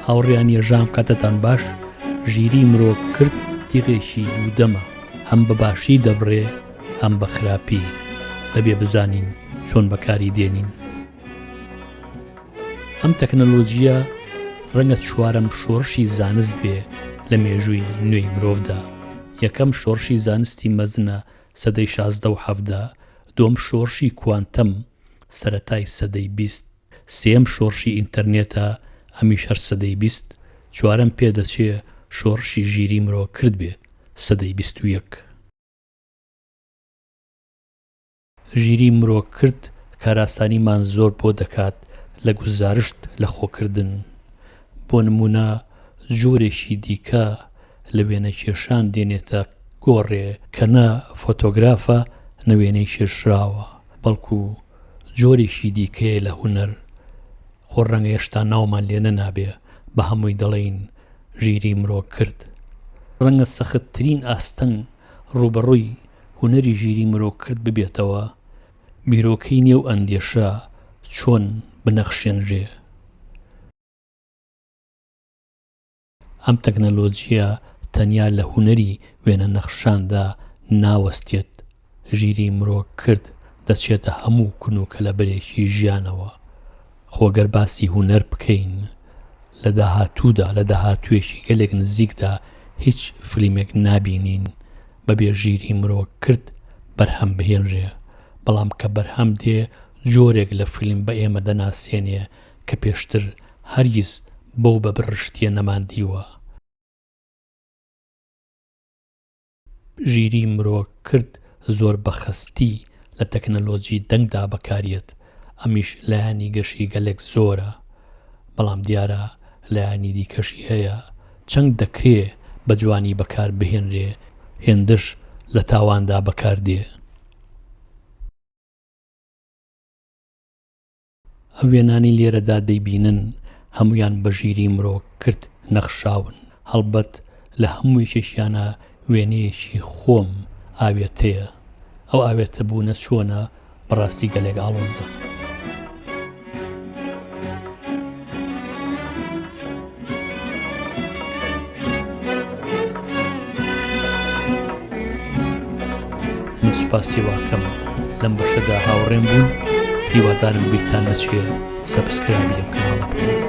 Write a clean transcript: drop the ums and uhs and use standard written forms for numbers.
هاوڕێیان یەژام کاتتان باش ژیری مرۆ کرد تیغێکی دوودەمە هەم بە باشی دەبڕێ هەم بە خراپی دەبێ بزانین چۆن بەکاری دێنین. ئەم تەکنەلۆجییە ڕەنگە چوارەم شۆڕشی زانست بێ لە مێژووی نوێی مرۆڤدا. یەکەم شۆڕشی زانستی مەزنە سەدەی 16 و 17، دووەم شۆڕشی کوانتەم سەرەتای سەدەی 20، سێیەم شۆڕشی ئینتەرنێتە ئەمیش هەر سەدەی 20، چوارەم پێدەچێ شۆڕشی ژیری مرۆ کرد بێ سەدەی 21. ژیری مرۆکرد کارئاسانیمان زۆر بۆ دەکات لە گوزارشت لە خۆکردن. بۆ نموونە جۆرێکی دیکە لە وێنەکێشان دێنێتە گۆڕێ کە نە فۆتۆگرافە نە وێنەی کێشراوە، بەڵکو جۆرێکی دیکەیە لە هونەر. خۆ ڕەنگە هێشتا ناومان لێ نەنابێ، بە هەمووی دەڵێین ژیری مرۆکرد. ڕەنگە سەختترین ئاستەنگ ڕووبەڕووی هونەری ژیری مرۆکرد ببێتەوە، بیرۆکەی نێو ئەندێشە چۆن بنەخشێنرێ؟ ئەم تەکنەلۆجییە تەنیا لە هونەری وێنەنەخشاندا ناوەستێت، ژیری مرۆکرد دەچێتە هەموو کون و کەلەبەرێکی ژیانەوە. خۆ گەر باسی هونەر بکەین لە داهاتوودا، لە داهاتوویەکی گەلێک نزیکدا هیچ فلیمێک نابینین بەبێ ژیری مرۆکرد بەرهەم بهێنرێ، بەڵام کە بەرهەم دێ جۆرێک لە فیلم بە ئێمە دەناسێنێ کە پێشتر هەرگیز بەو بە بڕشتیە نەماندیوە. ژیری مرۆکرد زۆر بە خەستی لە تەکنەلۆجی دەنگدا بەکاریەت، ئەمیش لایەنی گەشی گەلێک زۆرە، بەڵام دیارە لایەنی دیکەشی هەیە، چەنگ دەکرێ بە جوانی بەکار بهێنرێ هێندەش لە تاواندا بەکار دێ. ئەو وێنانەی لێرەدا دەیبینن هەموویان بە ژیری مرۆکرد نەخشاون، هەڵبەت لە هەموو یەکێکیانا وێنەیەکی خۆم ئاوێتەیە، ئەو ئاوێتەبوونە چۆنە بەڕاستی گەلێک ئاڵۆزە. من سوپاسی واکەم لەم بەشەدا هاوڕێم بوون هیوادارم بیرتان نەچێ subscribe ی ئەم کەناڵە بکەن.